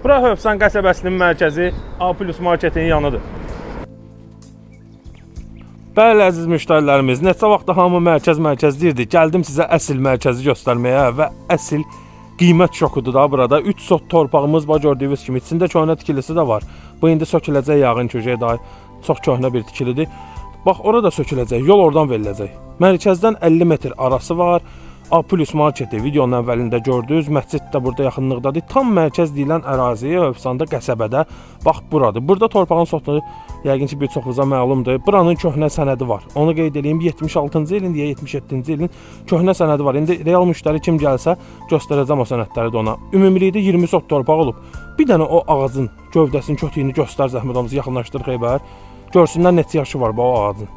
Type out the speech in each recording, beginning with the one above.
Bura Hövsan qəsəbəsinin mərkəzi A+ marketin yanıdır. Bəli, əziz müştərilərimiz, neçə vaxtda hamı mərkəz mərkəz deyirdi. Gəldim sizə əsl mərkəzi göstərməyə və əsl qiymət şokudur da burada. 3 sot torpağımız var gördüyünüz kimi. İçində köhnə tikilisi də var. Bu indi söküləcək yağın ki, daha çox köhnə bir tikilidir. Bax, ora da söküləcək, yol oradan veriləcək. Mərkəzdən 50 metr arası var. A+ marketi videonun əvvəlində gördünüz. Məscid də burada yaxınlıqdadır. Tam mərkəz deyilən ərazi Hövsanda qəsəbədə bax buradır. Burada torpağın sotunu yəqin ki bir çoxunuza məlumdur. Buranın köhnə sənədi var. Onu qeyd eləyim 76-cı ilin deyə 77-ci ilin köhnə sənədi var. İndi real müştəri kim gəlsə göstərəcəm o sənədləri də ona. Ümumilikdə 20 sot torpaq olub. Bir dənə o ağacın gövdəsinin kötüyünü göstər zəhmət olmasa yaxınlaşdır Xeybər. Görsünlər neçə yaşı var bu ağacın.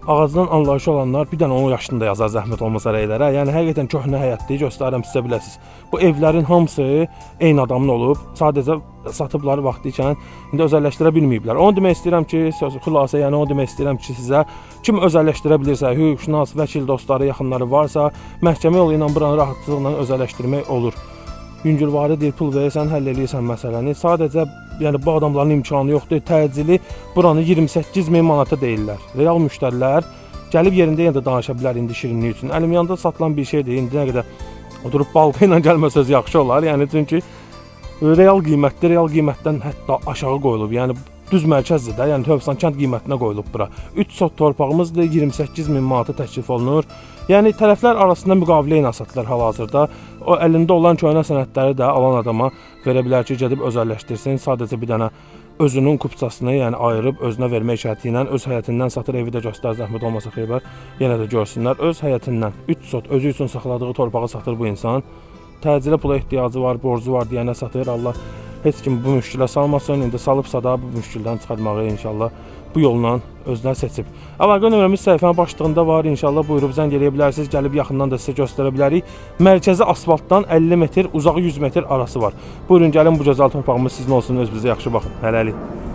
Ağacdan anlayışı olanlar bir dənə onun yaşını da yazar zəhmət olmasa rəylərə. Yəni həqiqətən köhnə həyətdir, göstərirəm sizə biləsiniz. Bu evlərin hamısı eyni adamın olub. Sadəcə satıblar vaxtı ikən indi özəlləşdirə bilməyiblər. Onu demək istəyirəm ki, söz xülasə, yəni onu demək istəyirəm ki, sizə kim özəlləşdirə bilirsə, hüquqşünas, vəkil dostları, yaxınları varsa, məhkəmə yolu ilə buranı rahatlıqla özəlləşdirmək olur. Yüngülvari deyir, pul verirsən, həll eləyirsən məsələni. Sadəcə yəni bu adamların imkanı yoxdur. Təcili buranı 28 min manata deyirlər. Real müştərilər gəlib yerində yenə də danışa bilər indi şirinlik üçün. Əlim yanında satılan bir şeydir. İndi nə qədər oturub balta ilə gəlməsəz yaxşı olar. Yəni çünki real qiymətdir, real qiymətdən hətta aşağı qoyulub. Yəni düz mərkəzdir də, yəni Hövsan kənd qiymətinə qoyulub bura. 3 sot torpağımızdır, 28 min manata təklif olunur. Yəni tərəflər arasında müqavilə ilə satılır hal-hazırda. O əlində olan köhnə sənədləri də alan adama verə bilər ki, gedib özəlləşdirsin. Sadəcə bir dənə özünün kupçasını, yəni ayırıb özünə vermək şərti ilə öz həyətindən satır, evi də göstər zəhmət olmasa Xeybər. Yenə də görsünlər öz həyətindən 3 sot özü üçün saxladığı torpağı satır bu insan. Təcili pula ehtiyacı var, borcu var deyənə satır. Allah heç kim bu müşkülə salmasın. İndi salıbsa da bu müşküldən çıxartmağı inşallah bu yolla özünə seçib. Əlaqə nömrəmiz səhifənin başlığında var. İnşallah buyurub zəng eləyə bilərsiniz. Gəlib yaxından da sizə göstərə bilərik. Mərkəzi asfaltdan 50 metr, uzağı 100 metr arası var. Buyurun gəlin bu gözəl torpağımız sizin olsun. Öz bizə yaxşı baxın. Hələlik.